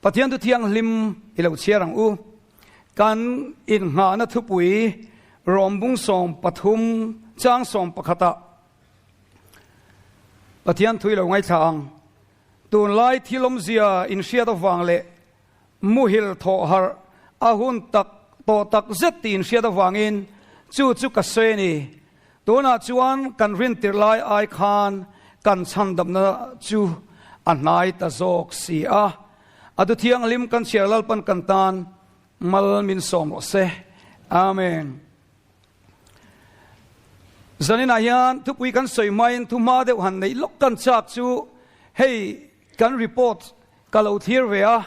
Pathian thu thianghlim i lo chhiar ang u. Kan inngahna thupui Rawmbung 13 chang 11 ah Pathian thu i lo ngaithla ang. Tunlai thil awmzia inhriat avang leh muhil thawh harh a hun tak tawh tak zet tih inhriat avangin chu chu ka sawi a ni. Tunah chuan kan rintirh lai ai khan kan chhandamna chu a hnai ta zawk si a. A du thianghlim kan chhiar Lalpan kan tan mal min sawm rawh se. Amen. Zaninah hian thupui kan sawi hmain thu hma deuh han neih lawk kan chak chu hei kan report ka lo thlir ve a.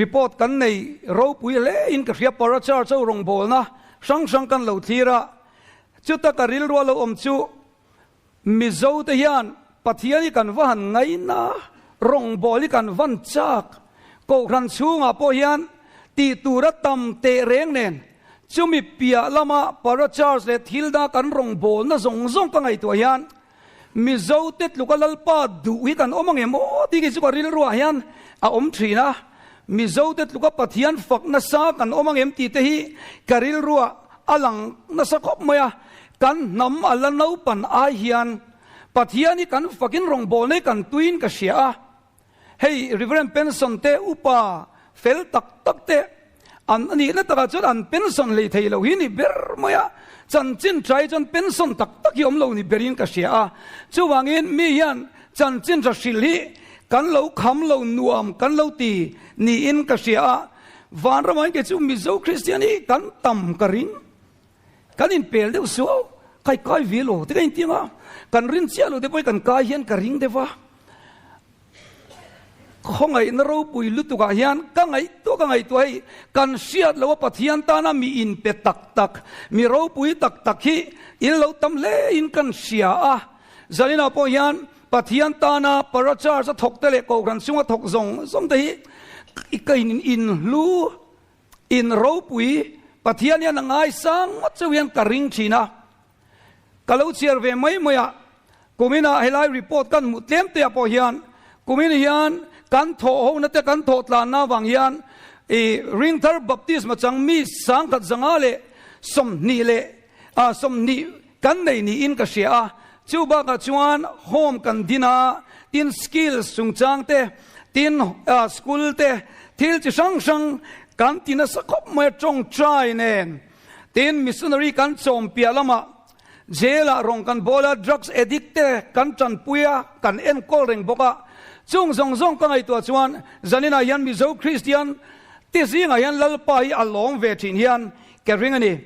Report kan nei ropui hle in ka hria Parachar cho rawngbawlna hrang hrang kan lo thlir a, chuta ka rilru a lo awm chu Mizo te hian Pathian hi kan va han ngaina, rawngbâwl hi kan van châk, Kohhran chhungah pawh hian tih tura tam teh reng nen chumi piah lama Parachar leh thil dang kan rawngbawlna zawng zawng ka ngaihtuah hian Mizo te tluka Lalpa duh hi kan awm ang em aw tih khi chu ka rilruah hian a awm thin a, Mizo te tluka Pathian fak nasa kan awm ang em tih te hi ka rilruah a lang nasa khawp mai a, kan hnam a la naupan ai hian Pathian hi kan fakin rawngbawlna hi kan tuiin ka hria a, hei Reverend Pension te upa fel tak tak te an nihna takah chuan an pension hlei thei lo hi ni ber mai a, chanchin tha hi chuan pension tak tak hi awm lo ni berin ka hria a, chuvangin mi hian chanchin tha hrilh hi kan lo kham lo nuam kan lo ti niin ka hria a, vanramah hian kei chu Mizo Kristian hi kan tam ka ring, kan inpel deuh suau, kai kai ve lo te ka intiang a, kan rin chiah lo te pawh hi kan kai hian ka ring deuh a. Khawngaihna ropui lutukah hian ka ngaihtuah ka ngaihtuah hei kan hriat loh a Pathian tana mi inpe tak tak, mi ropui tak tak hi in lo tam hle in kan hria a. Zaninah pawh hian Pathian tana para charge a thawk te leh Kohhran chunga thawk zawng zawng te hi ka in inhlu, in ropui Pathian hian a ngaisang ngawt chauh hian ka ring thin a. Ka lo chhiar ve mai mai a, kuminah helai report kan hmuh tlem te ah pawh hian kumin hian kan thawh hona te kan thawh tlanna avang hian i Ringthar Baptisma chang mi 10,500 leh 20 kan nei niin ka hria a, chu bakah chuan home kan din a, tin skills chungchang te, tin school te thil chi hrang hrang kan ti nasa khawp mai a tawngtai nen. Tin, missionary kan chawm piah lamah jail ah rawng kan bawl a, drugs addict te kan tanpui a, kan enkawl reng bawk a. Chung zawng zawng ka ngaihtuah chuan zaninah hian Mizo Kristian te zingah hian Lalpa hi a lawm ve thin hian ka ring a ni.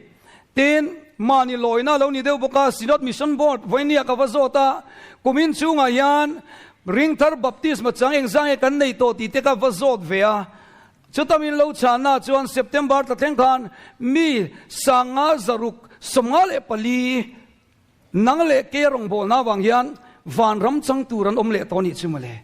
Tin, mahni lawina lo ni deuh bawk a, Synod Mission Board vawinia ka va zawt a, kumin chungah hian Ringthar Baptisma chang engzang nge kan nei tawh tih te ka va zawt ve a. Chuta min lo chhanna chuan September tla thleng khan mi 5694 nang leh ke rawngbawlna avang hian vanram chang tur an awm leh tawh nih chu mawle.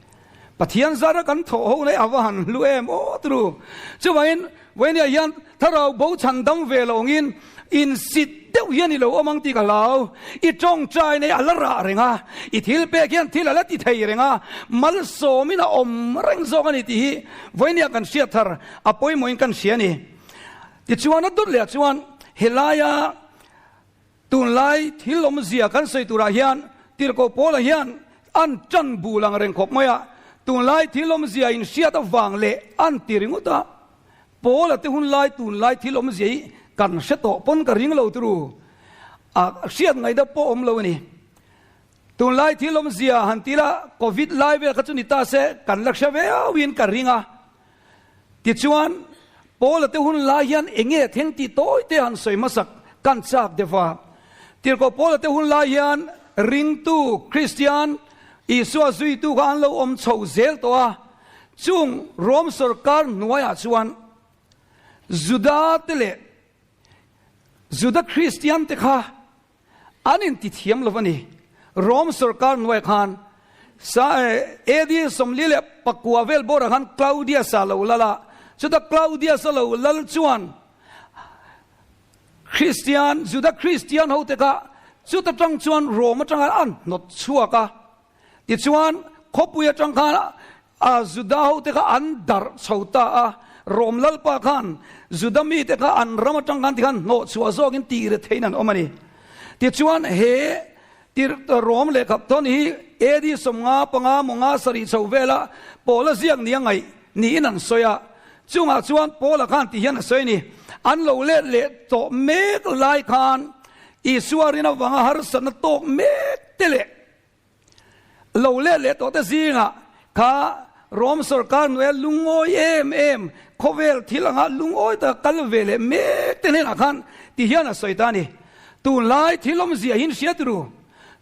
Pathian zara kan thawh ho lai a va han hlu em aw turu. Chuvangin vawinia hian thlarau bo chhan dam ve lo angin insit deuh hian i lo awm ang tih ka hlau. I tawngtai nei a la rah reng a, i thil pek hian thil a la ti thei reng a, malsawmin a awm reng zawk a ni tih hi vawinia kan hriat thar a pawimawhin kan hria a ni. Tichuan a dawt leh ah chuan helaia tunlai thil awmzia kan sawi turah hian Tirhkoh Paula hian an tan bul ang reng khawp mai a, tunlai thil awmzia inhriat avang leh an ti ringawt a, Paula te hun lai tunlai thil awmzia hi kan hre tawh pawn ka ring lo turu a hriat ngaihna pawh awm lo a ni. Tunlai thil awmzia han ti la Covid lai vel kha chu ni ta se kan la hre viauin ka ring a. Tichuan Paula te hun lai hian eng nge thleng tih tawi te han sawi hmasak kan chak deuh a. Tirhkoh Paula te hun lai hian ringtu Kristian Isua zuitu kha an lo awm chho zel tawh a. Chung Rom sorkar hnuaiah chuan Juda te leh Juda Kristian te kha an intithiam lo a ni. Rom sorkar hnuaiah khan AD 49 vel bawrah khan Claudius-a lo lal a, chuta Claudius-a lo lal chuan Kristian, Juda Kristian hote kha chuta tang chuan Rom atanga an hnawt chhuak a. Tichuan, khawpui atang khan A Juda hote kha an darh chho ta a, Rom Lalpa khan Juda mite kha an ram atang khan tikhan hnawh chhuah zawkin tih ri theiin an awm a ni. Tichuan he tir Rom lehkhap thawn hi AD 55 maw nga sarih chho vela Paula ziak nia ngaih niin an sawi a. Chungah chuan Paula khan ti hian a sawi a ni, An lo let leh tawh mek lai khan Isua rin avanga harsatna tawk mek te leh Lo let leh tawhte zingah kha Rom sorkar hnuaia lungawi em em, khawvel thil anga lungawi taka kal ve leh mek te hnenah khan ti hian a sawi ta a ni. Tunlai thil awmzia hi in hriat ru.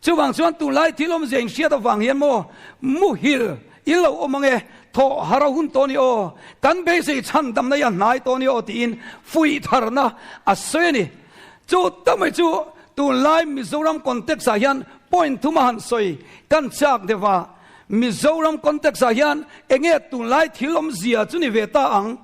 Chuvang chuan tunlai thil awmzia in hriat avang hian maw muhil in lo awm ange, thawh har a hun tawh ni aw, kan beisei chhandamna hi a hnai tawh ni aw tiin fuih tharna a sawi a ni. Chu ta mai chu tunlai Mizoram context ah hian point thum a han sawi kan chak deuh a, Mizoram context ah hian enge tunlai thil awmzia chu ni ve ta ang?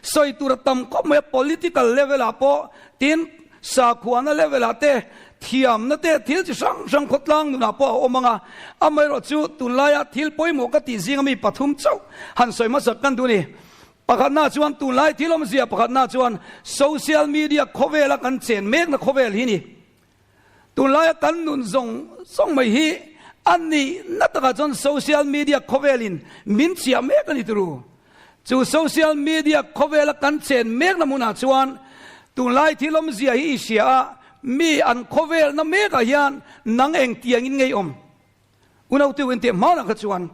Sawi tur a tam khawp mai a, political level ah pawh tin sakhuana level ah te thiamna te thil chi hrang hrang khawtlang nunah pawh a awm ang a, amaherawh chu tunlaia thil pawimawh ka tih zinga mi pathum chauh han sawi hmasak kan duh a ni. Pakhatna chuan tunlai thil awmzia pakhatna chuan social media khawvela kan chen mekna khawvel hi ni. Tunlaia kan nun zawng zawng mai hi a nihna takah chuan social media khawvelin min chiah mek a ni turu. Chu social media khawvela kan chen mekna hmunah chuan tunlai thil awmzia hi i hria a, mi an khawvelna mekah hian nang engtiangin ngei awm? Unautu intih hmanah kha chuan.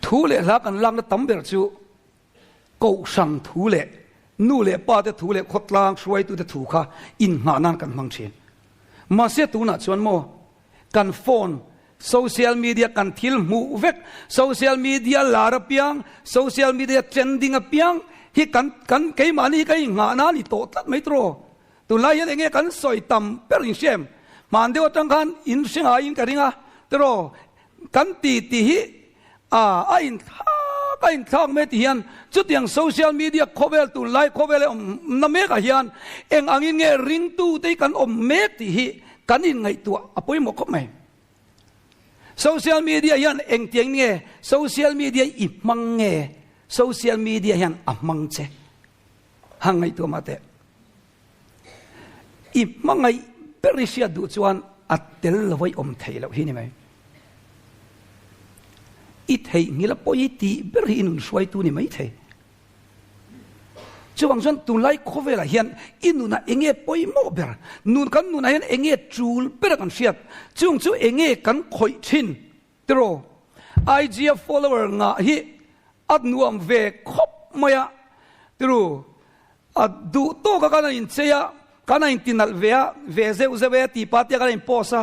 Thu leh hla kan lakna tam ber chu Kohhran thu leh nu leh pa te thu leh khawtlang hruaitute thu kha innghah nan kan hmang thin. Mahse tunah chuan maw kan phone, social media kan thil hmuh vek, social media lar apiang, social media trending apiang hi kan kan keimahni hi kan innghah nan i tawh tlat mai tawh. Tunlai hian enge kan sawi tam ber in hria em? Hman deuh atang khan in hre ngaiin ka ring a, tiraw kan ti tih hi a a inthlak a inthlak mai tih hian chutiang social media khawvel tunlai khawvel a awmna mekah hian eng angin nge ringtute hi kan awm mek tih hi kan inngaihtuah a pawimawh khawp mai. Social media hian engtiang nge social media i hmang nge social media hian a hmang che? Han ngaihtuah mah teh. I hmangaih ber i hriat duh chuan a tel lo a i awm theih loh hi ni mai. I theihnghilh a pawi tih ber hi i nun hruaitu ni mai thei. Chuvang chuan tunlai khawvelah hian i nunah enge pawimawh ber, nun kan nunah hian enge tul ber a kan hriat, chung chu enge kan khawih thin Tiraw? IG a follower ngah hi a nuam ve khawp mai a, tiru? A duh tawk a kan a inchei a, kan a intinalh ve a, ve zeuh zeuh e tih pah te kan a inpost a,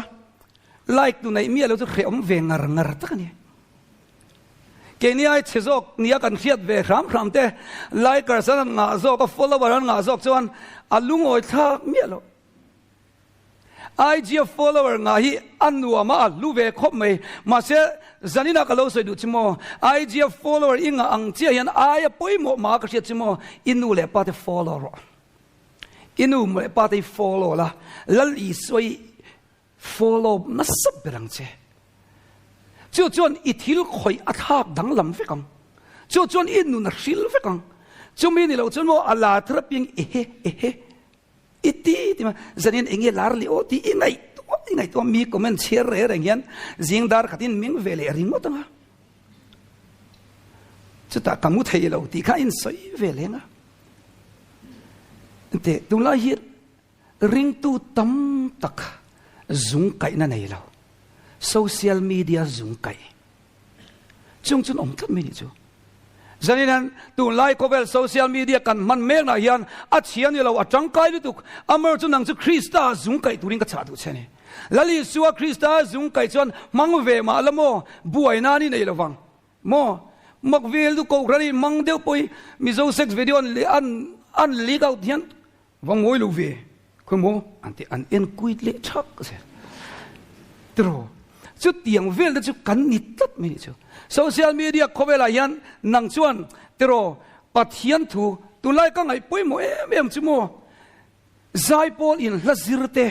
like tu neih miah lo chu hrehawm ve ngar ngar tak a ni. Keini ai chhe zawk nia kan hriat ve hram hram te, likers an an ngah zawk a, follower an ngah zawk chuan a lungawi thlak miah lo. IG a follower ngah hi a nuam a, a hlu ve khawp mai. Mahse, zaninah ka lo sawi duh chi maw? IG a follower i ngah ang chiah hian aia pawimawh mah ka hriat chi maw? I nu leh pa te follow rawh. I nu leh pa te hi follow la, Lal Isua i follow nasa ber ang che. Chu chuan i thil khawih a thlak danglam vek ang. Chu chuan i nun a hril vek ang. Chumi ni loh chuan maw a la thar apiang ehe ehe I ti ti ma zanin enge lar li aw ti i ngaihtuah i ngaihtuah mi comment chhiar reng reng hian zing dar khatin meng ve leh ringawt anga chutah ka mu thei lo tih kha in sawi ve leng a te tunlai hi ringtu tam tak zung kaihna nei lo social media zung kaih Chung chun awm tlat mai nih chu. Zanin hian tunlai khawvel social media kan hman meknah hian a chhia ni lo, a tangkai lutuk. Amar chu nang chu Krista zung kaih turin ka chah duh che ni. Lal Isua Krista zung kaih chuan hmang ve mah la maw, buai nan i nei lovang maw? Mak vel du kohhran i mang deuh pawh hi Mizo sex video an an an leak out hian Va ngawi lo ve, khawi maw an ti, an en kuit leh thak zel. Tiraw, chutiang vel te chu kan ni tlat mai nih chu. Social media khawvelah hian nang chuan tiraw Pathian thu tunlai ka ngaih pawimawh em em chu maw, zaipawl in hla zir te,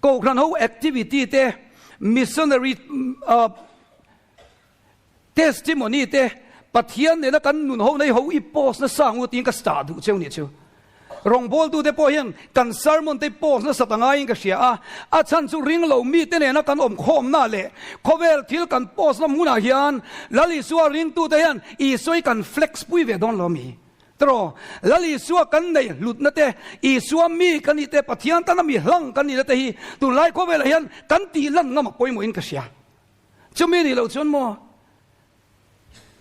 kohhran ho activity te, missionary ah. Testimony te Pathian nena kan nun ho nei ho i post nasa ang u tiin ka stah duh cheu nih chu. Rawngbawltute pawh hian kan sermon te post nasat a ngaiin ka hria a, a chhan chu ring lo mite nena kan awm khawmna leh khawvel thil kan post na hmunah hian Lal Isua ringtute hian Isua hi kan flex pui ve dawn lo ami? Tiraw? Lal Isua kan neih hlutna te, Isua mi kan nih te, Pathian tana mi hlang kan nihna te hi tunlai khawvelah hian kan tih lan ngam a pawimawhin ka hria. Chumi nih loh chuan maw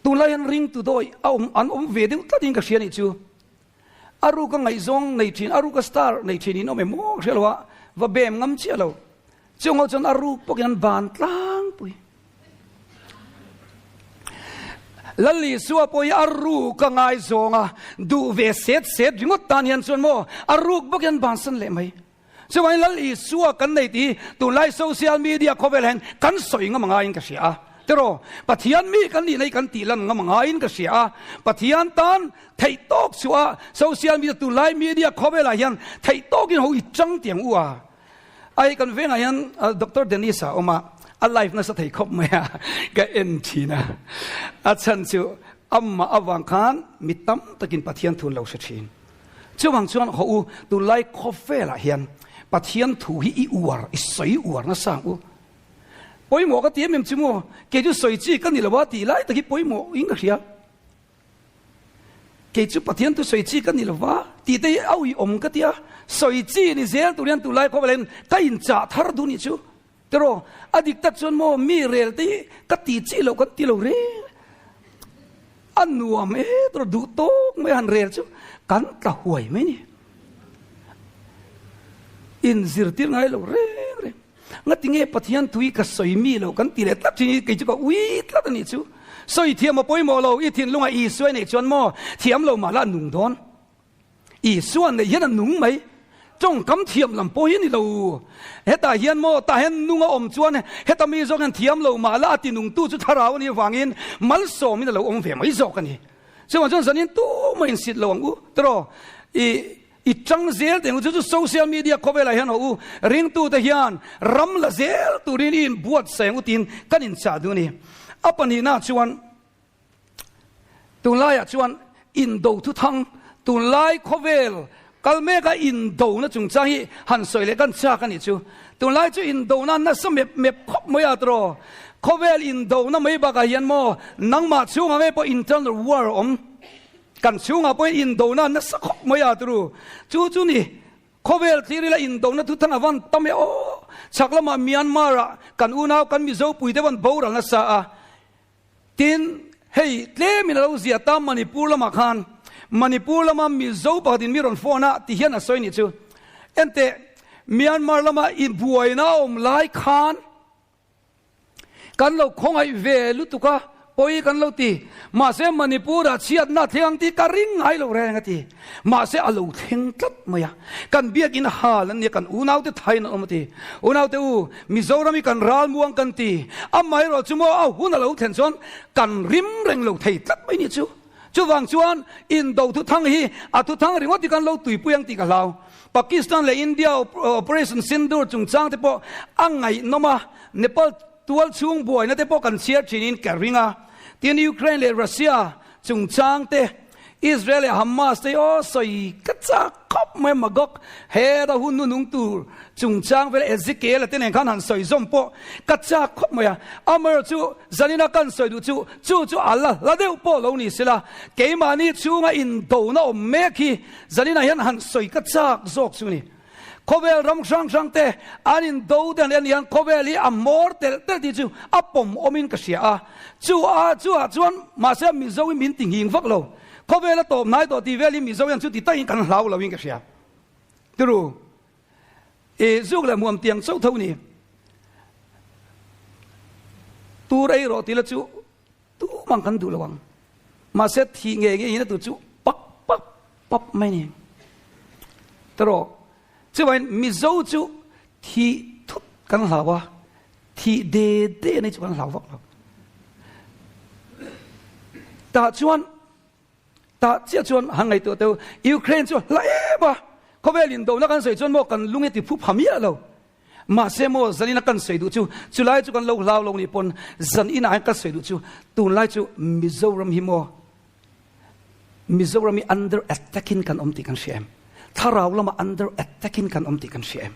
tunlai hian ringtu dawi a awm an awm ve deuh tlatin ka hria nih chu. A ruka ngaihzawng nei thin, a ruka star nei thin in awm em aw ka hria lo a, va bem ngam chiah lo. Chung ho chuan a ruk bawkin an ban tlangpui. Lal Isua pawh hi a ruka ngaizawnga duh ve set set ringawt tan hian chuan maw a ruk bawkin an bansan leh mai. Chuvangin Lal Isua kan nei tih hi tunlai social media khawvel hian kan sawi ngam angaiin ka hria a. Tiraw? Pathian mi kan nihna hi kan tih lan ngam angaiin ka hria a. Pathian tan theih tawk chhuah a social media tunlai media khawvelah hian theih tawkin ho i chang tiang u a. Ai kan vengah hian Doctor Dennis a awm a, a live nasa thei khawp mai a, ka en thin a. A chhan chu amah avang khan mi tam takin Pathian thu an lo hre thin. Chuvang chuan haw u, tunlai khawvelah hian Pathian thu hi i uar, i sawi uar nasa ang u. Pawimawh ka ti em em chu maw, kei chu sawi chi ka ni lo a tih lai tak hi pawimawh in ka hria. Kei chu Pathian thu sawi chi ka ni lo va tih te hi a uiawm ka ti a, sawi chi ni zel tur hian tunlai khawvelah hian ka inchah thar duh nih chu. Tiraw, a dik tak chuan maw mi rel te hi ka ti chi loh kan ti lo reng. A nuam e tiraw duh tawk mai han rel chu kan tla huai mai ni. In zirtir ngai lo reng reng. Ngati nge Pathian tui ka sawi mi lo kan ti leh tlat thin hi kei chu ka ui tlat a nih chu. Sawi thiam a pawimawh lo, i thinlungah Isua neih chuan maw thiam lo mahla a nung dawn. Isua neih hian a nung mai. Tawngkam thiam lam pawh hi a ni lo. Hetah hian maw, tah hian nung a awm chuan heta mi zawk hian thiam lo mah la a tinungtu chu thlarau a nih avangin malsawmin a lo awm ve mai zawk a ni. Chuvang chuan zanin tumah insit lo ang u. Tiraw, i i tang zel teh ang u. Chu chu social media khawvelah hian haw u, ringtute hian ram la zel turin i inbuatsaih ang u tiin kan inchah duh a ni. A pahnihnaah chuan. Tunlaiah chuan indo thuthang, tunlai khawvel kal meka indona chungchang hi han sawi leh kan chak a nih chu. Tunlai chu indona nasa mep mep khawp mai a tiraw. Khawvel indona mai bakah hian maw nangmah chhungah ngei pawh internal war a awm. Kan chhungah pawhin indona nasa khawp mai a tiraw. Chu chu ni khawvel thlir ila indona thuthang a van tam e aw. Chhak lamah Myanmar-ah kan unau kan Mizo puite van boral nasa a. Tin, hei tlemin a lo ziah ta Manipur lamah khan Manipur lama Mizo pakhatin mi rawn phone a ti hian a sawi nih chu. Enteh, Myanmar lama i buaina a awm lai khan kan lo khawngaih ve lutuk a, pawi kan lo ti. Mahse Manipur-ah chhiatna a thleng ang tih ka ring ngai lo reng a ti. Mahse a lo thleng tlat mai a, kan biakinn hal an nia, kan unaute thain an awm a ti. Unaute u, Mizoram hi kan ralmuang kan ti, amaherawh chu maw a hun a lo thlen chuan kan rim reng lo thei tlat mai ni chu. Chuvang chuan indo thuthang hi a thuthang ringawt hi kan lo tuipui ang tih ka hlau. Pakistan leh India Operation Sindoor chungchang te pawh a ngaihnawm a, Nepal tual chhung buaina te pawh kan chhiar thinin ka ring a. Tin Ukraine leh Russia chungchang te, Israel leh Hamas te hi aw sawi ka chak khawp mai a, Magog he ta hun nunung tur chungchang vel Ezekiel-a te nen khan han sawi zawm pawh ka chak khawp mai a. Amaherawh chu zanina kan sawi duh chu chu chu a la hla deuh pawh lo ni sela, keimahni chhunga indona awm mek hi zaninah hian han sawi ka chak zawk chu a ni. Khawvel ram hrang hrang te an indo te an en hian khawvel hi a hmawr telh telh tih chu a pawm awmin ka hria a. Chu a chu ah chuan mahse Mizo hi min ti nghing vak lo. Khawvel a tawp hnai tawh tih vel hi Mizo hian chuti takin kan hlau lo in ka hria. Tiru, i zuk leh hmuam tiang chauh tho ni. Tur ei rawh tih la chu Tumang kan duh lo ang. Mahse thih ngei ngei in a tu chu pak pak pap mai ni. Taraw, chuvain Mizo chu thih thut kan hlau a, thih de de nei chu kan hlau vak lo. Tah chuan, tah chiah chuan han ngaihtuah teu, Ukraine chu hla em a, khawvel indona kan sawi chuan maw kan lung hi ti phu pha miah lo. Mahse maw zan ina kan sawi duh chu, chulai chu kan lo hlau lo nih pawn zan inah hian ka sawi duh chu tunlai chu Mizoram hi maw Mizoram hi under attack in kan awm tih kan hria em? Thlarau lamah under attack in kan awm tih kan hria em?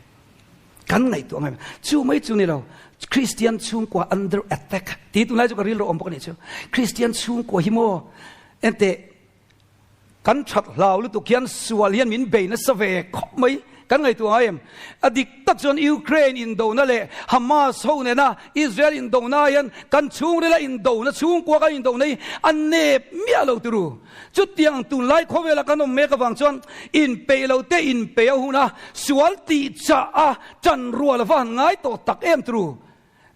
Kan ngaihtuah ngai chu mai chu ni lo Christian chhungkua under attack ti tunlai chu ka rilru awm bawk a nih chu. Christian chhungkua hi maw enteh Kan that hlau lutuk hian sual hian min bei nasa ve khawp mai. Kan ngaihtuah ngai em? A dik tak chuan Ukraine indona leh Hamas ho nena Israel indona hian kan chhungrila indona, chhungkua kan indona hi a nep miah lo turu. Chutiang tunlai khawvela kan awm mek avang chuan inpeih lo te inpeih a hun a, sual tih chah a tan rual a va han ngai tawh tak em turu.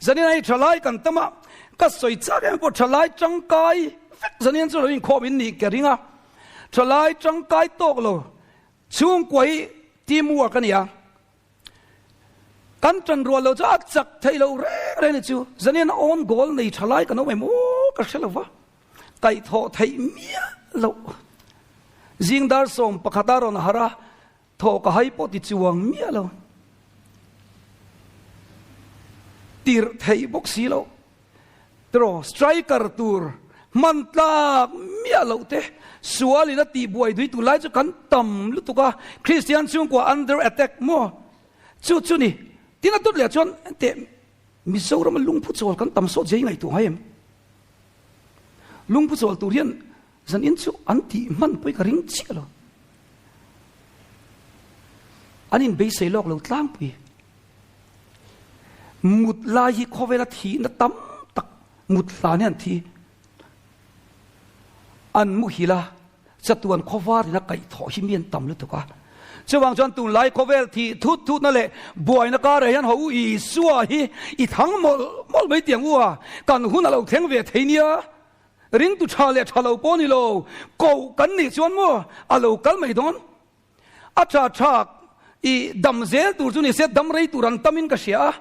Zanin a hi thalai kan tam a, ka sawi chak em pawh thalai tangkai vek zanin chu lo inkhawm in nih ka ring a, thalai tangkai tawk lo chhungkua hi team work a ni a, kan tan rual lo chu a chak thei lo reng reng ni chu zanin a own goal nei thalai kan awm em aw ka hre lo va, kaihthawh theih miah loh zing dar 11 a rawn harh a. Thaw ka hai pawh ti chuang miah lo. Tirh theih bawk si lo. Tiraw, striker tur hman tlak miah loh te sual in a tih buai dui tur lai chu kan tam lutuk a, Kristian chhungkua under attack maw? Chu chu ni. Tin a dawt leh chuan teh Mizoram a lungphu chawl kan tam sawt zia i ngaihtuah ngai em? Lungphu chawl tur hian Zan in chu an tih hman pawh i ka ring chiah lo. An in beisei lawk lo tlangpui. Mut lai hi khawvela thihna tam tak mut hlan hian thi. An muhil a, chatuan khawvar in a kaih thawh hi mi an tam lutuk a. Chuvang chuan tunlai khawvel thih thut thutna leh buaina karah hian ho Isua hi i thang mawlh mawlh mai tiang u a, kan hun a lo thleng ve thei nia. Ringtu tha leh tha lo pawh ni lo, koh kan nih chuan maw a lo kal mai dawn. A tha tha i dam zel tur chu ni se dam rei tur an tamin ka hria a,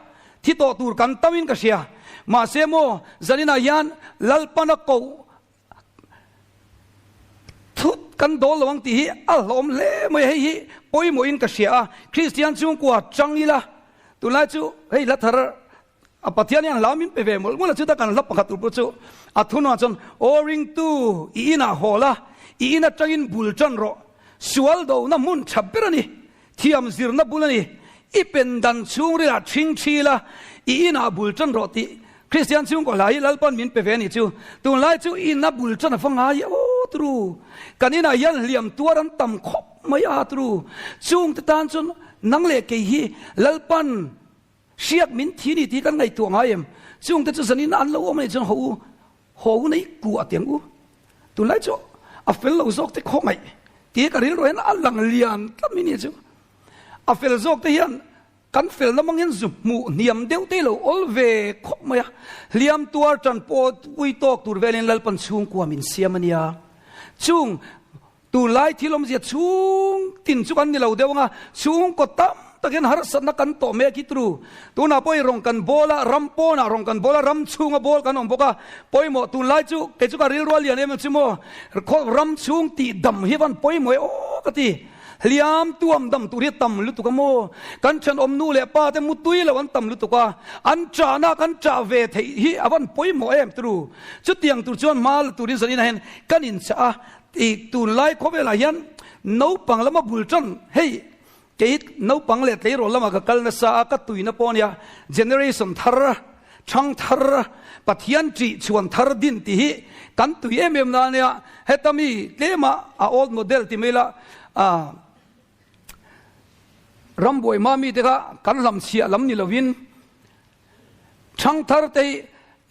thi tawh tur kan tamin ka hria. Mahse maw zaninah hian Lalpana koh thut kan dawl lo ang tih hi a hlawm hle mai a, hei hi pawimawhin ka hria a. Kristian chhungkua chang ila tunlai chu hei hla thar A Pathian hian hla min pe ve mawlh mawlh a, chuta kan hla pakhat tur pawh chu a thunuah chuan, Aw ringtu, i inah haw la, i in atangin bul tan rawh, sual dona hmun tha ber a ni, thiam zirna bul a ni, i pen dan chhungrilah ṭhing ṭhi la, i inah bul tan rawh tih Kristian chhungkaw hla hi Lalpan min pe ve a nih chu. Tunlai chu ina bul tan a va ngai aw turu, kan inah hian hliam tuar an tam khawp mai a turu, chungte tan chuan nang leh kei hi Lalpan Hriak min thi ni tih kan ngaihtuah ngai em? Chungte chu zanin an lo awm a nih chuan haw u, haw u nei ku a tiang u. Tunlai chu a fel lo zawk te khawngaih tih ka rilru hian a lang lian tlat mai nia chu. A fel zawk te hian kan felna hmang hian zu hmuh hniam deuh te lo awl ve khawp mai a. Hliam tuar tan pawh pui tawk tur velin Lalpan chhungkua min siam a nia. Chung Tunlai thil awmzia chhung tin chu kan ni lo deuh ang a, chhungkaw tam tak hian harsatna kan tawh mek hi tru. Tunah pawh i rawn kan bawl a, ram pawnah rawn kan bawl a, ram chhunga bawl kan awm bawk a, pawimawh tunlai chu kei chu ka rilru a lian em em chu maw, ram chhung tih dam hi van pawimawh e aw ka ti. Hliam tuam dam tur hi a tam lutuk a maw, kan thenawm nu leh pa te mutui lo an tam lutuk a, an chahna kan chah ve theih hi a van pawimawh em tru. Chutiang tur chuan hma la turin zaninah hian kan inchah a, I tunlai khawvelah hian naupang lama bul tan hei kei naupang leh tleirawl lama ka kal nasa a ka tuina pawh ania generation thar thang thar Pathian ṭih chhuan thar din tih hi kan tui em em na ania heta mi tlema a old model ti mai la a rambuai hma mite kha kan hlamchhiah lam ni lovin Thangthar te hi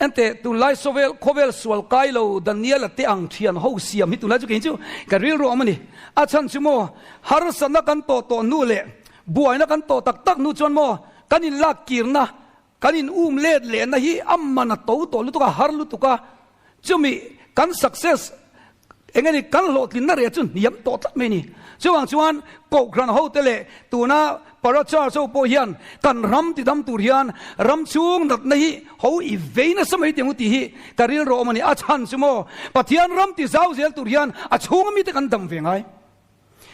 enteh tunlai sawvel khawvel sual kai lo Daniela te ang thian ho siam hi tunlai chu kei chu ka rilru awm a ni. A chhan chu maw harsatna kan tawh tawh hnu leh buaina kan tawh tak tak hnu chuan maw kan inlak kirna kan in um let lehna hi a man a to tawh lutuk a har lutuk a Chumi kan success eng nge ni kan hlawhtlinna reh chu hniam tawh tlat mai a ni. Chuvang chuan Kohhran hote leh tuna Para Church ho pawh hian kan ram tidam tur hian ram chhung natna hi ho i vei nasa mai tih ang u tih hi ka rilru awm a ni. A chhan chu maw Pathian ram ti zau zel tur hian a chhunga mite kan dam ve ngai.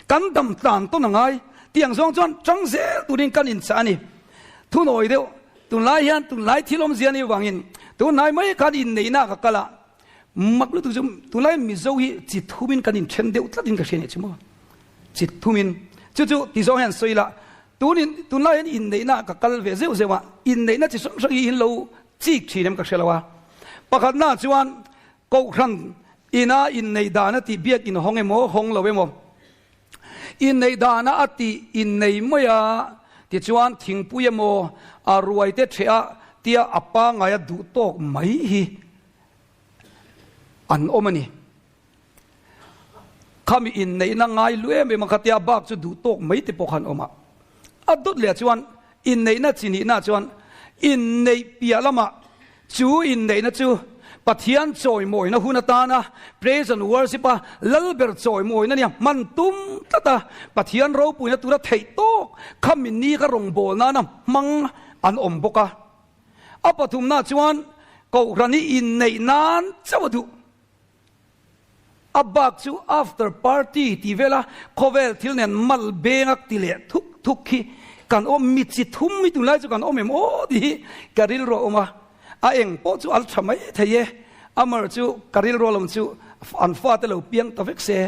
Kan dam tlan tawn a ngai. Tiang zawng chuan tang zel turin kan inchah a ni. Thunawi deuh, tunlai hian tunlai thil awmzia nih vangin tunhnai mai khan inneihna ka kal a, mak lutuk chu tunlai Mizo hi chi thumin kan inthen deuh tlatin ka hria nih chu maw? Chi thumin. Chu chu ti zawng hian sawi la, tunin tunlai hian inneihna ka kal ve zeuh zeuh a, inneihna chi hrang hrang hi in lo chik thin em ka hria lo a. Pakhatna chuan Kohhran ina inneih dana tih biak inhawng emaw hawng lo emaw, Inneih dana a tih innei mai a, tichuan thingpui emaw a ruai te ṭheh a tia a pangaia duh tawk mai hi an awm a ni. Khami inneihna ngai lu em em a khatia bak chu duh tawk mai te pawh kha an awm a. A dawt leh chuan inneihna chi nihna chuan inneih piah lamah Chu inneihna chu Pathian chawimawina hun atana praise and worship a Lalber chawimawina nia hman tum tlat a, Pathian ropuina tura theih tawk khami ni ka rawngbâwl nana hmang an awm bawk a. A pathumna chuan Kohhran hi inneih nan chauh a duh. A bak chu after party tih vela khawvel thil nen mal beng ti leh thuk thuk khi kan awm mi chi thum hi tunlai chu kan awm em aw tih hi ka rilru a awm a, a eng pawh chu al tha mai thei e, amar chu ka rilru alawm chu an fate lo piang ta vek se.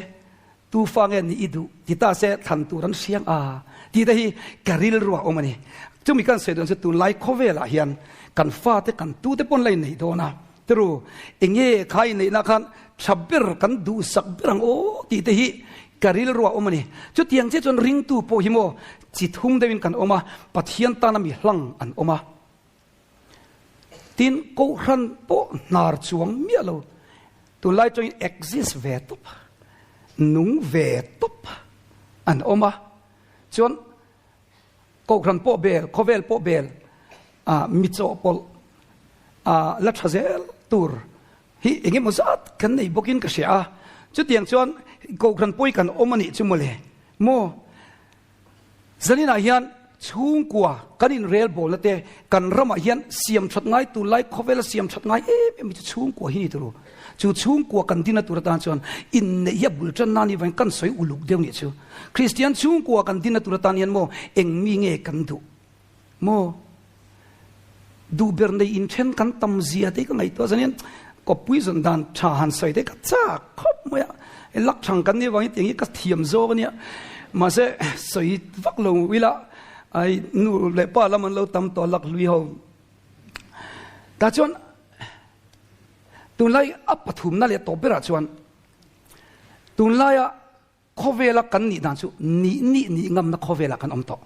Tu fa nge nih i duh ti ta se thlan tur an hriang a tih te hi ka rilru a awm a ni. Chumi kan sawi dawn chu tunlai khawvelah hian kan fate kan tute pawn la inneih dawn a, tiru enge kha inneihna khan tha ber kan duhsak ber ang aw tih te hi ka rilru a awm a ni. Chutiang chiah chuan ringtu pawh hi maw chi thum deuhin kan awm a, Pathian tana mi hlang an awm a. Tin, Kohhran pawh hnar chuang miah lo, tunlai chuan exist ve tawp, nung ve tawp an awm a. Chuan Kohhran pawh bel, khawvel pawh bel, mi chawhpawlh la tha zel tur hi eng emaw zat kan nei bawkin ka hria a. Chutiang chuan Kohhran pawi kan awm a nih chu mawle maw? Zaninah hian chhungkua kan inrelbawlna te kan ramah hian siam that ngai tunlai khawvela siam that ngai em em hi chu chhungkua hi ni tur u. Chu chhungkua kan dinna tur atan chuan inneih hi a bul tan nan ivangin kan sawi uluk deuh nih chu. Kristian chhungkua kan dinna tur atan hian maw eng mi nge kan duh? Maw? Duh ber nei inthen kan tam zia te ka ngaihtuah zan hian kawppui zawn dan tha han sawi te ka chak khawp mai a. Hei lak thang kan nih avangin tiang hi ka thiam zawk a nia. Mahse sawi vak lo ila ai nu leh pa lam an lo tam tawh lak hlui ho. Tah chuan tunlai a pathumna leh tawp berah chuan tunlaia Khawvela kan nih dan chu nih nih nih ngamna khawvelah kan awm tawh.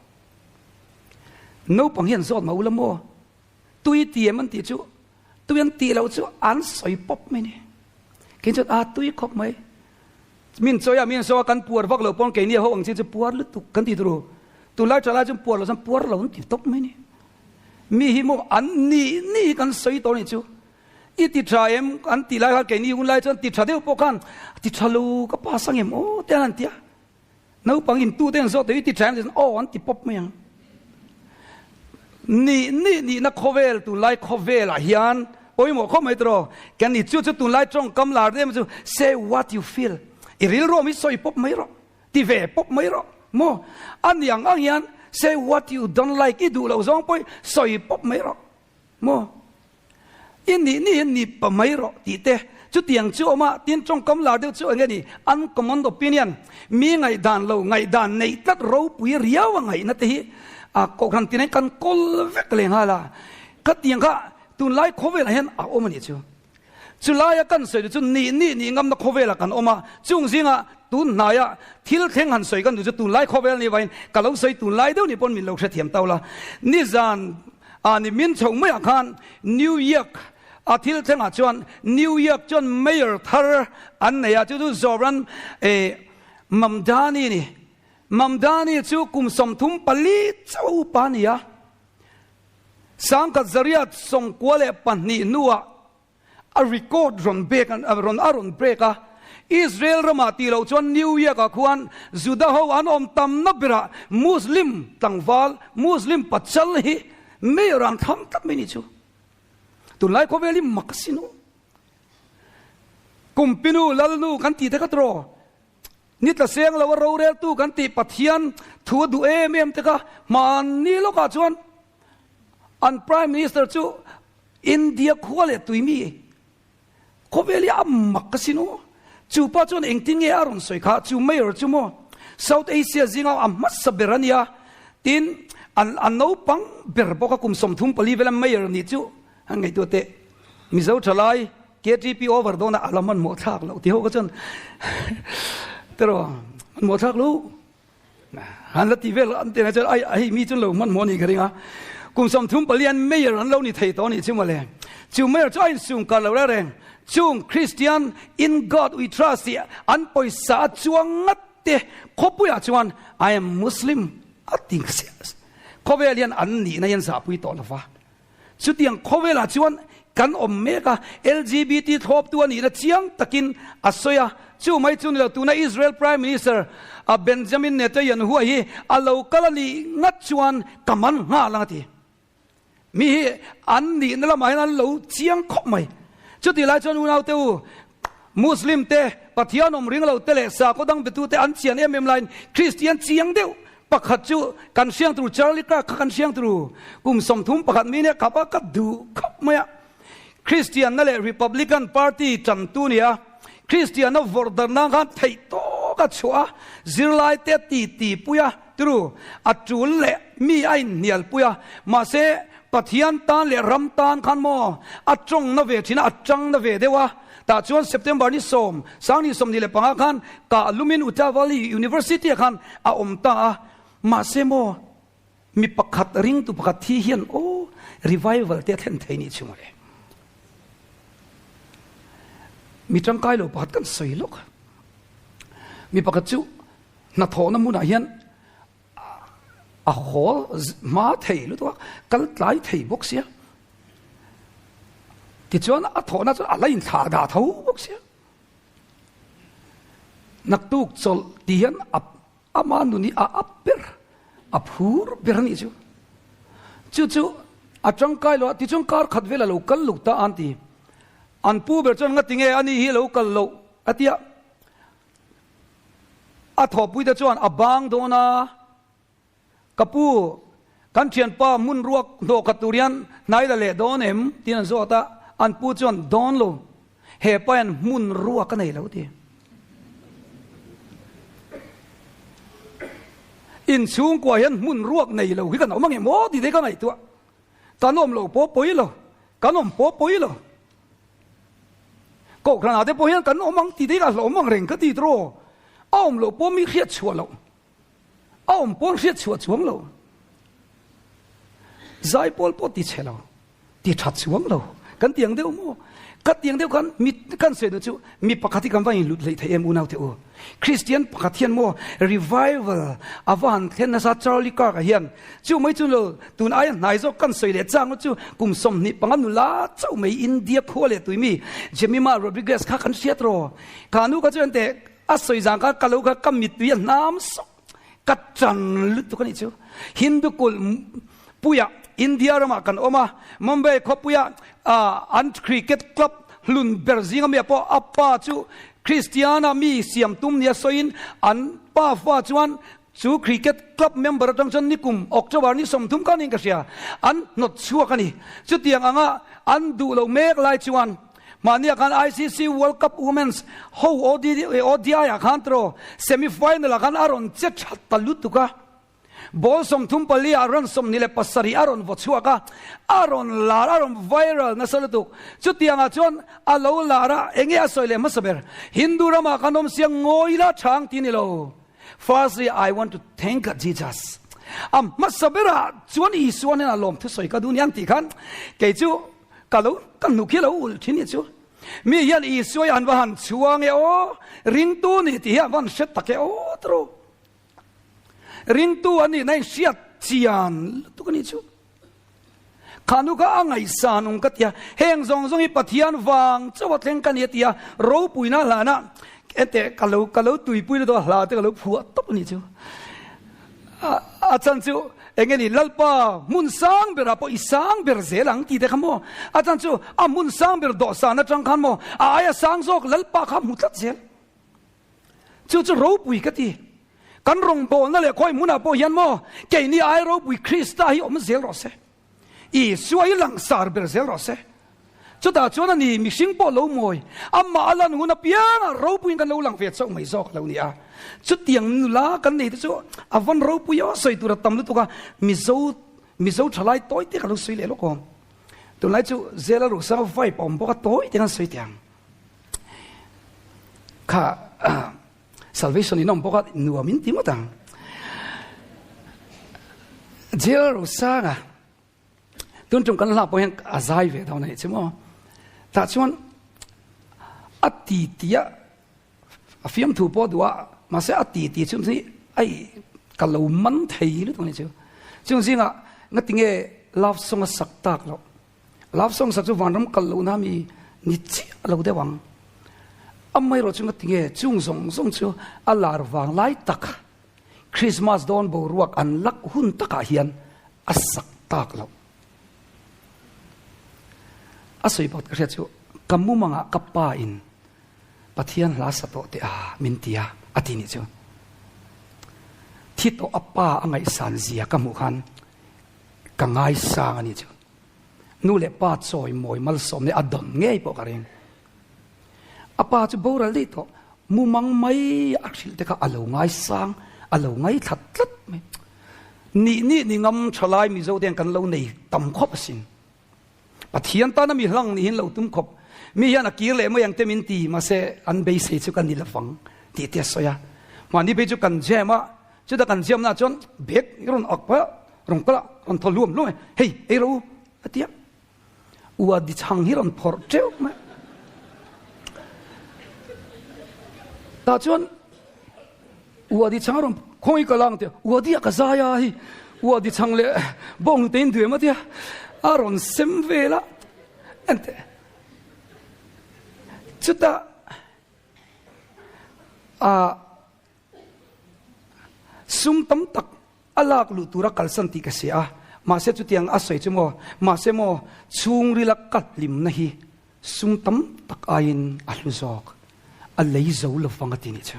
Naupang hian zawt mah ula maw? Tui ti em an tih chu tui an tih loh chu an sawi pawp mai ni. Kei chuan a tui khawp mai. Min chawi a min saw a kan puar vak lo pawn keini a ho ang chi chu puar lutuk kan ti turu. Tunlai tha lai chuan puar lo chuan puar lo an ti tawp mai ni. Mi hi maw an nih nih hi kan sawi tawh ni chu. I ti tha em? An ti lai khan keini hun lai chuan ti tha deuh pawh khan ti tha lo ka pass ang em aw te an ti a. Naupang in tu te an zawh tawh i ti tha em ti chuan aw an ti pawp mai ang. Nih nih nihna khawvel tunlai khawvelah hian pawimawh khawp mai tawh kan ni chu chu tunlai tawngkam lar em chu say what you feel i rilruam hi sawi pawp mai rawh ti ve pawp mai rawh maw a ni ang ang hian say what you don't like i duh loh zawng pawh sawi pawp mai rawh Maw? I nih nih hian ni pa mai rawh tih te chutiang chu awm a, tin tawngkam lar deuh chu eng nge ni? Uncommon opinion, mi ngaihdan lo, ngaihdan neih tlat ropui riau a ngaihna te hi a kohhran tinain kan kawl vek leh nghal a, khatiang kha tunlai khawvelah hian a awm a nih chu. Chulaia kan sawi duh chu nih nih nih ngamna khawvelah kan awm a, chung zingah tun hnaia thil thleng han sawi kan duh chu tunlai khawvel ni vain ka lo sawi tunlai deuh ni pawn min lo hrethiam tau la. Nizan ah ni min chho maiah khan New York a thil thlengah chuan New York chuan Mayor thar an nei a, chu chu Zohran Mamdani a ni. Mamdani chu kum 34 chauh a upa a ni a. 1992 hnuah a record rawn break a rawn a rawn break a. Israel ramah tih loh chuan New York ah khuan Juda ho an awm tamna berah Muslim tlangval, Muslim pachal hi mayor an thlang tlat mai ni chu. Tunlai khawvel hi mak asin aw. Kumpinu Lalnu kan tih te kha tiraw? Ni tla seng lo a roreltu kan tih Pathian thu a duh em em te kha hmanni lawkah chuan. An Prime Minister chu India khua leh tui mi khawvel hi a mak asin aw. Chu pa chuan engtin nge a rawn sawi kha? Chu Mayor chu maw South Asia zinga a hmasa ber a nia. Tin, an a naupang ber bawk a kum 34 vela Mayor nih chu han ngaihtuah teh. Mizo thalai KTP over dawn a a la hmanhmawh thlak loh tih ho kha chuan tiraw hmanhmawh thlak loh. Han la ti vel an tih chuan ai hei mi chu lo hmanhmawh a nih ka ring a. Kum 34 an mayor an lo ni thei tawh a nih chu mawle. Chu mayor chu a insum kar lo reng reng. Chung Christian in God we trust tih an pawisa a chuang ngat te khawpuiah chuan I am Muslim a ti khawvel hian an nihna hian zahpui tawh lo va. Chutiang khawvelah chuan kan awm mek a, LGBT thlawptu a nihna chiang takin a sawi a. Chu mai chu ni lo, tuna Israel Prime Minister Benjamin Netanyahu hi a lo kal a nih ngat chuan ka man nghal ang a ti. Mi hi an nihna lamah hian an lo chiang khawp mai. Chutih lai chuan unaute u, Muslim te, Pathian awm ring lo te leh sakhaw dang betute an chian em em laiin Kristian chiang deuh pakhat chu kan hriang tur Charlie Kirk kha kan hriang tur kum 31 mi nia khap a ka duh khawp mai a. Kristianna leh Republican Party tantu nia Kristianna vawrh dar nan khan theih tawk a chhuah a, zirlai te ti ti pui a turu a tul leh mi a inhnial pui a, mahse Pathian tan leh ram tan khan maw a tawng na ve thin a, a tang na ve deuh a. Tah chuan September ni sawm, sang ni 25 khan kah lumin Utah Valley University ah khan a awm ta a. Mahse maw mi pakhat ringtu pakhat thi hian aw revival te a thlen thei nih chu mawle. Mi tangkai lo pakhat kan sawi lawk a. Mi pakhat chu hnathawhna hmunah hian A haw hma thei lutuk a, kal tlai thei bawk sia. Tichuan a thawhna chuan a la inthlah dah tho bawk sia. Naktuk chawlh ti hian a ama nun hi a up ber, a phur ber a nih chu. Chu chu a tangkai lo a, tichuan kar khat vel a lo kal lo ta an ti. An pu ber chuan ngati nge ani hi a lo kal loh a tia. A thawhpuite chuan a bang dawn a, Ka pu, kan thianpa hmun ruak hnawh khat tur hian hnai la leh dawn em? tiin an zawt a, an pu chuan, Dawn lo, he pa hian hmun ruak a nei lo ti. Inchhungkua hian hmun ruak nei lo hi kan awm angem aw tih te ka ngaihtuah. Kan awm lo pawh pawi lo, kan awm pawh pawi lo. Kohhranah te pawh hian kan awm ang tih te hi ka hlauhawm ang reng ka ti tiraw? A awm loh pawh mi hriat chhuah loh, a awm pawn hriat chhuah chuang lo. Zaipawl pawh ti chhe lo, ti tha chuang lo. Kan tiang deuh maw? Ka tiang deuh khan mi kan sawi duh chu mi pakhat hi kan va inlut hleih thei em unau te u. Kristian pakhat hian maw revival a va han thlen nasa Charlie Kirk-a hian chu mai chu lo tun aia hnai zawk kan sawi leh chang chu kum 25 nula chauh mai India khua leh tui mi Jemima Rodriguez kha kan hriat rawh kha nu kha chuan teh a sawi zang kha ka lo kha ka mittui a hnam sawk ka chan lutuk a nih chu Hindu kulh puia India ramah kan awm a Mumbai khawpuia an cricket club hlun ber zinga mi pawh a pa chu Christiana mi siam tum nia sawiin an pa fa chuan chu cricket club member atang chuan nikum October ni 30 khan in ka hria an hnawt chhuak a ni chutiang anga an duh lo mek lai chuan Mahnia khan ICC World Cup Women's ho ODI ah khan tiraw semi final ah khan a rawn che tha ta lutuk a. Ball 34 ah run 27 a rawn vaw chhuak a, a rawn lar, a rawn viral nasa lutuk. Chutiang ah chuan a lo lar a, enge a sawi leh hmasa ber? Hindu ramah khan awm sia ngawi la tha ang ti ni lo. Firstly, I want to thank Jesus. A hmasa berah chuan Isua hnenah lawmthu sawi ka duh ni ang tih khan kei chu Ka lo ka hnuk hi lo ulh thin hi chu mi hian Isua hi an va han chhuang e aw, ringtu ni tih hi an va han hre tak e aw tawrh. Ringtu an nihna in hriat chian lutuk a nih chu. Kha nu kha a ngaihsan ung ka tia, heng zawng zawng hi Pathian vang chauh a thleng ka ni a tia, ropuina hlana ente ka lo ka lo tuipui lutuk a hla te ka lo phuah tawp a nih chu. A chan chu eng nge ni Lalpa hmun sang berah pawh i sang ber zel ang tih te kha maw? A chan chu a hmun sang ber dawhsan atang khan maw a aia sang zawk Lalpa kha hmu tlat zel. Chu chu ropui ka ti. Kan rawngbawlna leh khawi hmunah pawh hian maw keini ai ropui Krista hi awm zel rawh se. Isua hi langsar ber zel rawh se. Chutah chuan a ni, mihring pawh lo mawi, amah a lan hun apiangah ropuiin kan lo lang ve chauh mai zawk a lo ni a. Chutiang nula kan nei te chu a van ropui aw sawi tur a tam lutuk a, Mizo Mizo thalai tawi te ka lo sawi leh lawk aw. Tunlai chu Zela Ruhsanga vibe a awm bawk a, tawi te kan sawi teh ang. Kha Salvation in awm bawk a, nuam in ti ngawt ang. Zela Ruhsanga Tun tum kan hla pawh hian a zai ve dawn a nih chu maw. Tah chuan a ti ti a a fiamthu pawh duh a mahse a ti ti chu hi ai ka lo man thei lutuk a nih chu. Chung zingah ngatinge love song a sak tak loh. Love song sak chu vanram kal lohna mi ni chiah lo deuh ang. Amaherawh chu ngatinge chung zawng zawng chu a lar vang lai tak Christmas dawn boruak an lak hun takah hian a sak tak loh. A sawi pakhat ka hriat chu ka mumangah ka pa in Pathian hla sa tawh teh a min ti a a ti nih chu. Thi tawh a pa a ngaihsan zia ka hmuh khan ka ngaisang a nih chu. Nu leh pa chawi mawi malsawm leh a dawn ngei pawh ka ring. A pa chu boral daih tawh, mumang mai a hrilh te kha a lo ngaisang, a lo ngaithla tlat mai. Nih nih ni ngam thalai Mizo te hian kan lo nei tam khawp asin. Pathian tana mi hlang nihin lo tum khawp. Mi hian a kir leh mai ang te min ti, mahse an beisei chu ka ni lovang tih te a sawi a. Mahni phei chu kan jam a, chuta kan jam na chuan bag rawn ak pah a, rawn kal a, rawn thaw hluam hluam e, hei ei rawh u a ti a. Ua di chhang hi rawn phawrh teuh mai. Tah chuan ua di chhang a rawn khawi ka lang tia ua di a ka zai a hi ua di chhang leh bawng hnute in duem a tia a rawn sem vel a enteh chutah a Sum tam tak a lak luh tura kalsan tih ka hria a, mahse chutiang a sawi chu maw, mahse maw chhungrila ka hlimna hi sum tam tak aiin a hlu zawk, a lei zo lovang a ti nih chu.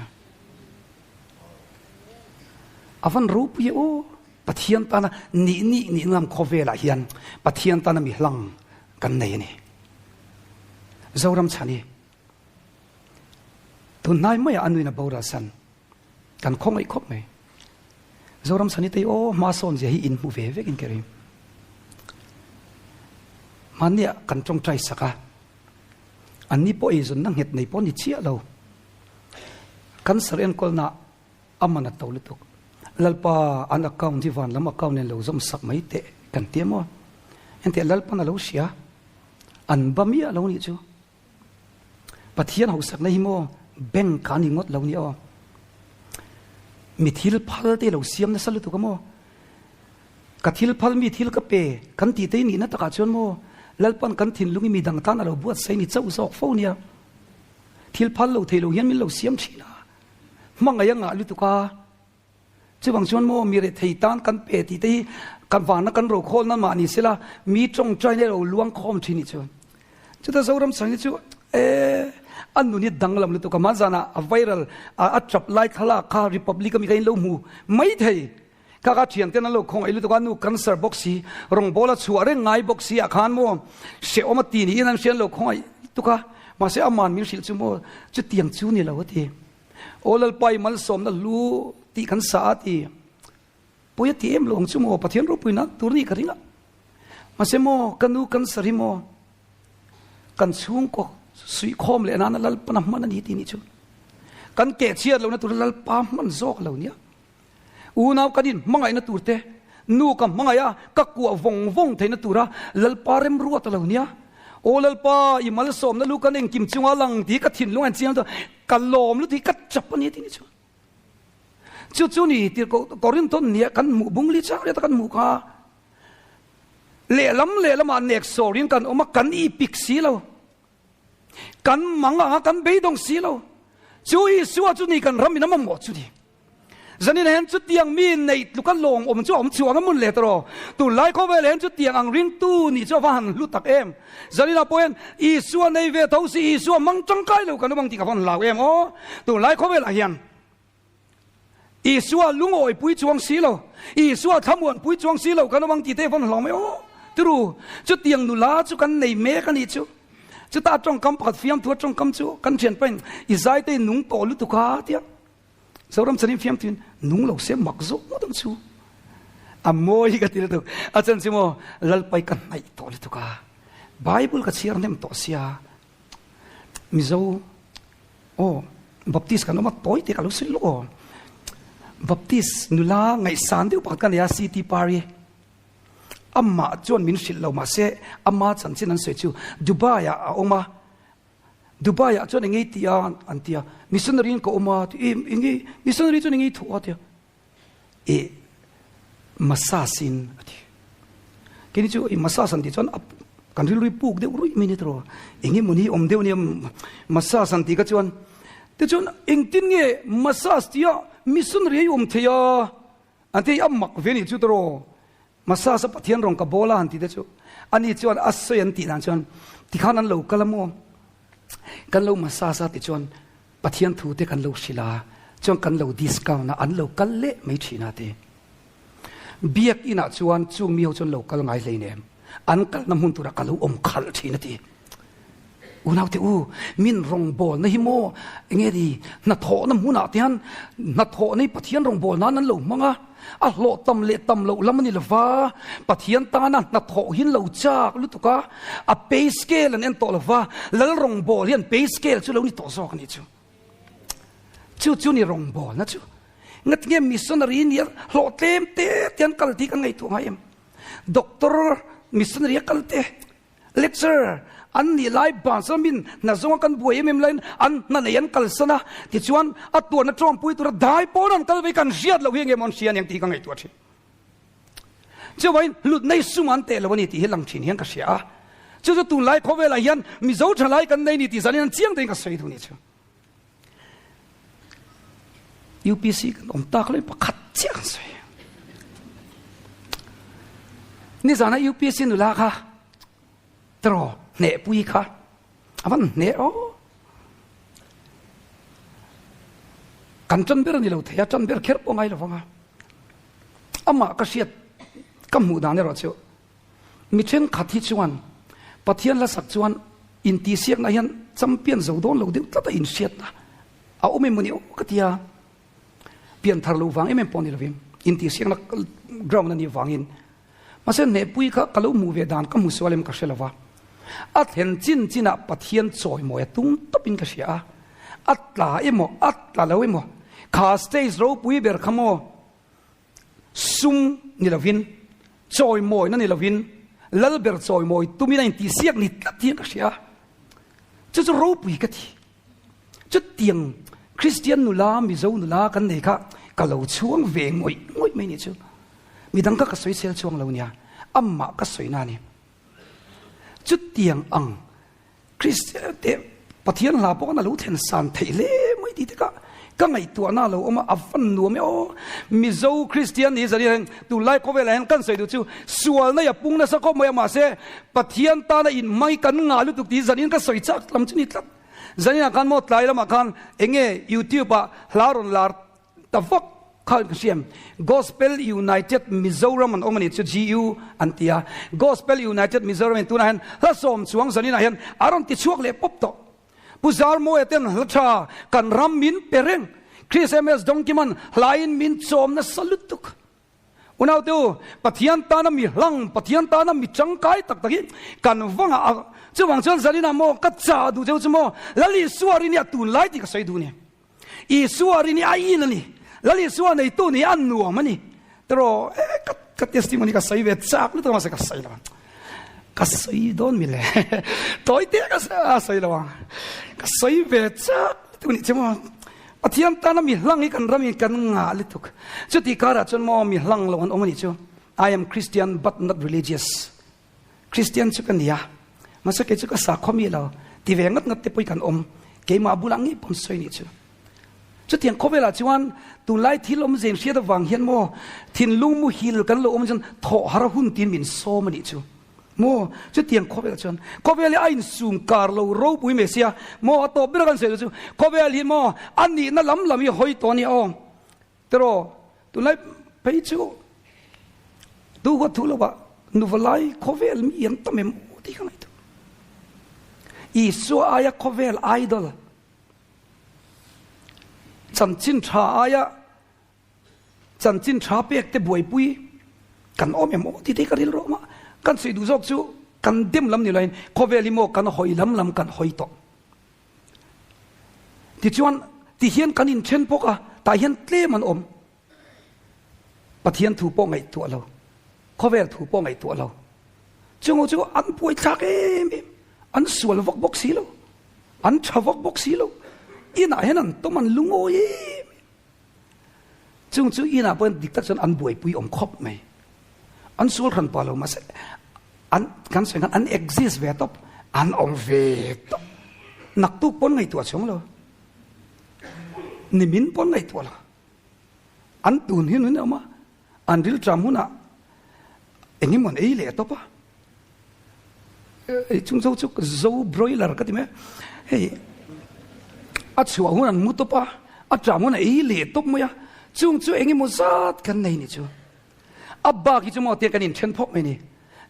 A van ropui e aw, Pathian tana nih nih nih ngam khawvelah hian Pathian tana mi hlang kan nei a ni. Zoram chhan hi Tunhnai maiah a nuin a boral san. Kan khawngaih khawp mai. Zoram Sanitei aw hma sawn zia hi in hmu ve vek in ka ring. Hmanniah kan tawngtai sak a. Anni pawh eizawnna nghet nei pawh ni chiah lo. Cancer enkawlna a man a to lutuk. Lalpa an account hi van lam account nen lo zawm sak mai teh kan ti emaw. Enteh Lalpan a lo hria. An ba miah lo nih chu. Pathian hausakna hi maw bank a ni ngawt lo ni aw. Mi thil phal te lo siam nasa lutuk a maw. Ka thil phal mi thil ka pe kan tih te nihna takah chuan maw Lalpan kan thinlung hi mi dang tan a lo buatsaih ni chauh zawk fo nia. Thil phal lo thei lo hian min lo siam thin a. Hmangaih a ngah lutuk a. Chuvang chuan maw mi rethei tan kan pe tih te hi kan vana kan rokhawlna nan mah ni sela mi tawngtaina lo luang khawm thin nih chuan chuta Zoram chang hi chu e a nun hi danglam lutuk a hmanzanah a viral a tap lai thlalak kha Republic ami kha in lo hmu mai thei kha kha thian ten an lo khawngaih lutuk a nu cancer bawk si rawngbawl a chhuah reng ngai bawk si ah khan maw hrehawm a ti niin an hria an lo khawngaih lutuk a mahse aman min hrilh chu maw chutiang chu ni lo a ti. Aw Lalpa i malsawmna hlu tih kan sa a ti. Pawi a ti em lo ang chu maw Pathian ropui nan tur ni ka ring a. Mahse maw ka nu cancer hi maw kan chhungkaw suihkhawm leh nana Lalpana hman a ni ti nih chu. Kan keh chhiat lohna tura Lalpa hman zawk lo nia. Unau kan in hmangaihna tur te, nu ka hmangaih a, ka kuah vawng vawng theihna tura Lalpa remruat a lo nia. Aw Lalpa, i malsawmna lu kan engkim chunga lang tih ka thinlung a inchiang chuan ka lawm lutuk hi ka chap a ni tih ni chuan. Chu chu ni tir Korinthon nia kan hmuh bung li chang riat a kan hmuh kha. Lehlam lehlamah nek sawrin kan awm a, kan ipik si lo. Kan mang anga kan beidawng si lo. Chu Isua chu ni kan ram in a mamawh chu ni. Zanin hian chutiang mi neih tluka lawng awm chu a awm chhuang a mun leh tawh. Tunlai khawvel hian chutiang ang ringtu nih chu a va han hlu tak em. Zaninah pawh hian Isua nei ve tho si Isua mang tangkai lo kan awm ang tih ka va han hlau em aw. Tunlai khawvelah hian Isua lungawi pui chuang si lo, Isua thlamuan pui chuang si lo kan awm ang tih te a va han hlau mai aw. Turu, chutiang nula chu kan nei mek a nih chu. Chuta tawngkam pakhat fiamthu a tawngkam chu kan thianpain i zaite nung tawh lutuk a tia. Zoram chanin fiamthuin nung lo se mak zawk ngawt ang chu. A mawi hi ka ti lutuk. A chan chu maw Lalpai ka hnaih tawh lutuk a. Bible ka chhiar hnem tawh sia. Mizo aw Baptist kan awm a tawi te ka lo sawi lawk aw. Baptist nula ngaihsan deuh pakhat ka nei a CT Pari. Amah chuan min hrilh lo mahse ama chanchin an sawi chu Dubai ah a awm a, Dubai ah chuan engei ti a an ti a, missionary in ka awm a ti engei missionary chuan engei thawh a ti a, e massage in a ti. Keini chu i massage an tih chuan a kan rilru hi puk deuh ruih mai ni tawh eng emaw ni awm deuh nia massage an tih kha chuan tichuan engtin nge massage tia missionary a i awm thei a An ti a mak ve nih chu tawh Massage a Pathian rawng ka bawl a han ti te chu ani chuan a sawi an tih dan chuan tikhan an lo kal a maw kan lo massage a ti chuan Pathian thu te kan lo hrilh a chuan kan lo discount a an lo kal leh mai thin a ti biak inah chuan chung mi ho chuan lo kal ngai hleinem an kalna hmun turah ka lo awm khalh thin a ti. Unaute u, min rawngbawlna hi maw enge ni hnathawhna hmunah te hian hnathawhna hi Pathian rawngbâwl nan an lo hmang a, a hlawh tam leh tam loh lam a ni lova, Pathian tana hnathawh hi an lo châk lutuk a, a pay scale an en tawh lova, Lal rawngbâwl hian pay scale chu lo ni tawh zawk a nih chu. Chu chu ni rawngbâwlna chu. Ngatinge missionary nia hlawh tlem te te an kal tih kan ngaihtuah ngai em? Doctor missionary a kal te. Lecturer an nih lai ban chuan min hna zawnga kan buai em em laiin an hna nei an kalsan a, tichuan a tuarna tawngpui tura dai pawn an kal vei kan hriat loh hi enge maw an hria aniang tih hi ka ngaihtuah thin. Chuvangin hlutna hi sum an teh lo a ni tih hi lang thin hian ka hria a, chu chu tunlai khawvelah hian Mizo thalai kan nei ni tih zanin an chiang tein ka sawi duh ni chu. UPC kan awm tak lo pakhat chiah kan sawi. Nizana UPC nula kha tro hneh pui kha avan hneh o kan tan ber ani lo thei a tan ber kher pawh ngai lovanga amah ka hriat ka hmuh dan erawh chu Mi thenkhat hi chuan Pathian hla sak chuan intihsiakna hian champion zo dawn lo deuh tlat a inhriatna a awm em maw ni aw ka ti a. Pian thar lo vang em em pawh ni lovin intihsiakna ground a nih vangin. Mahse hnehpui kha ka lo hmuh ve dan ka hmu sual em ka hre lova. A thlen chin chinah Pathian chawimawi a tung tawpin ka hria a. A tla emaw a tla lo emaw kha stage ropui ber kha maw Sum ni lovin, chawimawina ni lovin, Lalber chawimawi tumin a intihsiak ni tlat hian ka hria. Chu chu ropui ka ti. Chutiang Kristian nula, Mizo nula kan nei kha ka lo chhuang ve ngawih ngawih mai ni chu. Midang kha ka sawisel chhuang lo nia, amah ka sawina a ni. Chutiang ang Kristian te Pathian hla pawh khan a lo thlen san theih hle mai tih te kha ka ngaihtuahna a lo awm a, a van nuam e aw. Mizo Kristian ni zan hian tunlai khawvelah hian kan sawi duh chu sualna i a pung nasa khawp mai a mahse Pathian tana inhmang hi kan ngah lutuk tih zanin ka sawi chak lam chu ni tlat. Zaninah khan maw tlai lamah khan enge YouTube ah hla rawn lar Ta vak kha ka hriam. Gospel United Mizoram an awm a ni chu GU an ti a. Gospel United Mizoram in tunah hian hla sawm chuang zaninah hian a rawn ti chhuak leh pawp tawh. Pu Zarmawia ten hla tha kan ram min pe reng. Chris MS Dongkiman hlain min chawm nasa lutuk. Unaute u, Pathian tana mi hlang, Pathian tana mi tangkai tak tak hi kan vangah a chuvang chuan zaninah maw ka chah duh cheu chu maw Lal Isua rin hi a tunlai tih ka sawi duh a ni. Isua rin hi a in a ni. Lal Isua neitu nih a nuam a ni. Tiraw e ka ka testimony ka sawi ve chak lutuk a mahse ka sawi lo ang. Ka sawi dawn mi le. Tawi te ka sawi lo ang. Ka sawi ve chak lutuk a nih chu maw. Pathian tana mi hlang hi kan ram in kan ngah lutuk. Chuti karah chuan maw mi hlang lo an awm a nih chu. I am Christian but not religious. Christian chu ka ni a, mahse kei chu ka sakhaw mi lo ti ve ngat ngat te pawh hi kan awm. Keimah bulah ngei pawn sawi nih chu. Chutiang khawvelah chuan tunlai thil awm zen hriat avang hian maw thinlung muhil kan lo awm chuan thawh har hun tiin min sawm a nih chu. Maw chutiang khawvelah chuan khawvel hi a insum kar lo ropui mai sia maw a tawp ber a kan sawi chu khawvel hi maw a nihna lam lam hi hawi tawh a nia aw. Tiraw tunlai phei chu tu huat thu lovah. Nuvalai khawvel mi an tam em aw tih ka ngaihtuah. Isua aia khawvel idol chanchin tha aia chanchin tha pek te buaipui kan awm em aw tih te ka rilru awm a. Kan sawi duh zawk chu kan dem lam ni loin khawvel hi maw kan hawi lam lam kan hawi tawh. Tichuan tihian kan inthen bawk a, tah hian tlem an awm. Pathian thu pawh ngaihtuah lo, khawvel thu pawh ngaihtuah lo. Chungo chu an buaithlak em em, an sual vak bawk si lo, an tha vak bawk si lo. Inah hian an tawm an lungawi em em. Chung chu inah pawh dik tak chuan an buaipui awm khawp mai. An sual hran pah lo mahse an kan sawi khan an exist ve tawp, an awm ve tawp. Naktuk pawn ngaihtuah chhung lo. Nimin pawn ngaihtuah lo. An tun hi nun a awm a, an rilṭam hunah eng emaw an ei leh tawp a. Chung zo chu zo broiler ka ti mai a, hei a chhuah hun an mu tawp a, a ṭam hun a ei leh tawp mai a, chung chu eng emaw zat kan nei ni chu. A bak hi chu maw tiang kan inṭhen phawk mai ni.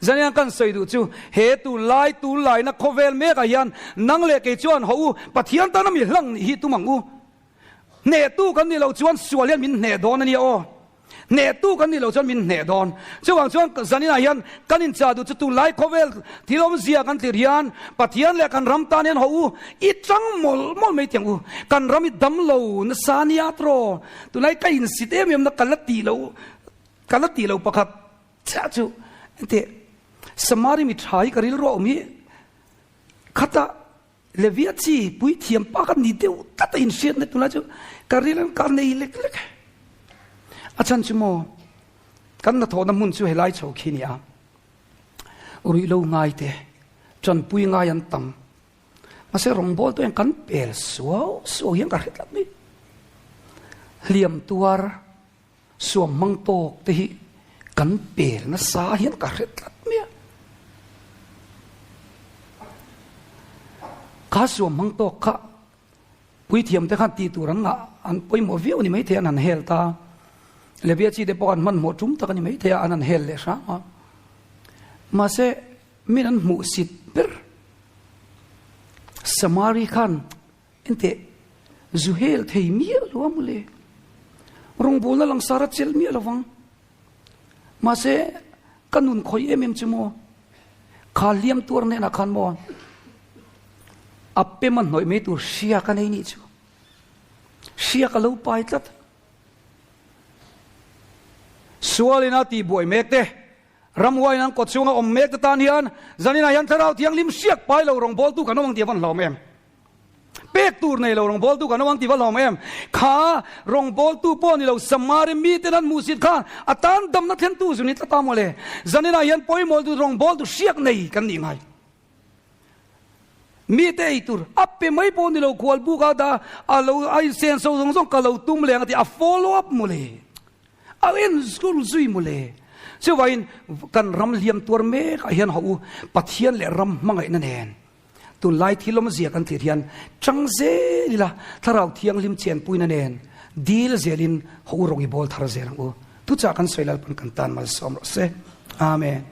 Zaniang kan sawi duh chu he tunlai tunlaina khawvel mekah hian nang leh kei chuan haw u Pathian tana mi hlang nih hi tum ang u. Hnehtu kan nih loh chuan sual hian min hneh dawn a nia aw. Hnehtu kan nih loh chuan min hneh dawn. Chuvang chuan zaninah hian kan inchah duh chu tunlai khawvel thil awmzia kan tlir hian Pathian leh kan ram tan hian haw u i chang mawlh mawlh mai tiang u. Kan ram i dam lo nasa nia tiraw. Tunlai ka insit em em na ka la tih loh ka la tih loh pakhat chiah chu engteh Samari mi tha hi ka rilru a awm hi khatah Levia chi puithiam pa ka ni deuh tlat a inhriatna tunlai chu ka ril an ka nei lek lek. A chhan chu maw kan hnathawhna hmun chu helai chho khi ni a. Ruih lo ngai te, tanpui ngai an tam. Mahse rawngbawl tu hian kan pel suau suau hian ka hre tlat mai. Hliam tuar Suam hmang tawk te hi kan pel nasa hian ka hre tlat mai a. Kha suam hmang tawk kha puithiam te khan tih tur an ngah an pawimawh viau a ni maithei an han hel ta. Levia chi te pawh an hmanhmawh tum tak a ni maithei a an han hel leh hrang a. Mahse min an hmuhsit ber Samari khan Enteh, zu hel thei miah lo a mawle. Rawngbawlna langsar a chelh miah lovang. Mahse, ka nun khawih em em chu maw? Kha hliam tuar hnenah khan maw a pem a hnawih mai tur hria ka nei nih chu. Hria ka lo pai tlat. Sualin a tihbuai mek te, ramhuaiin an kawt chhunga awm mek te tan hian zaninah hian Thlarau Thianghlim hriak pai lo rawngbawltu kan awm ang tih a van hlawm em? Pek tur nei lo rawngbawltu kan awm ang tih va hlawm em? Kha rawngbawltu pawh ni lo Samari miten an hmuhsit khan a tan damna thlentu zu ni tlat a mawle. Zaninah hian pawimawltu rawngbawltu hriak nei kan nih ngai. Mite ei tur a pe mai pawh ni lo khual buk a dah a lo a insenso zawng zawng ka lo tum leng a ti a follow up mawle. A en zul zui mawle. Chuvangin kan ram hliam tuar mek ah hian hawh u Pathian leh ram hmangaihna nen Tunlai thil awmzia kan thlir hian chang zel ila, Thlarau Thianghlim chenpuina nen dil zelin haw u rawng i bawl thar zel ang u. Thuchah kan sawi Lalpan kan tan malsawm rawh se. Amen.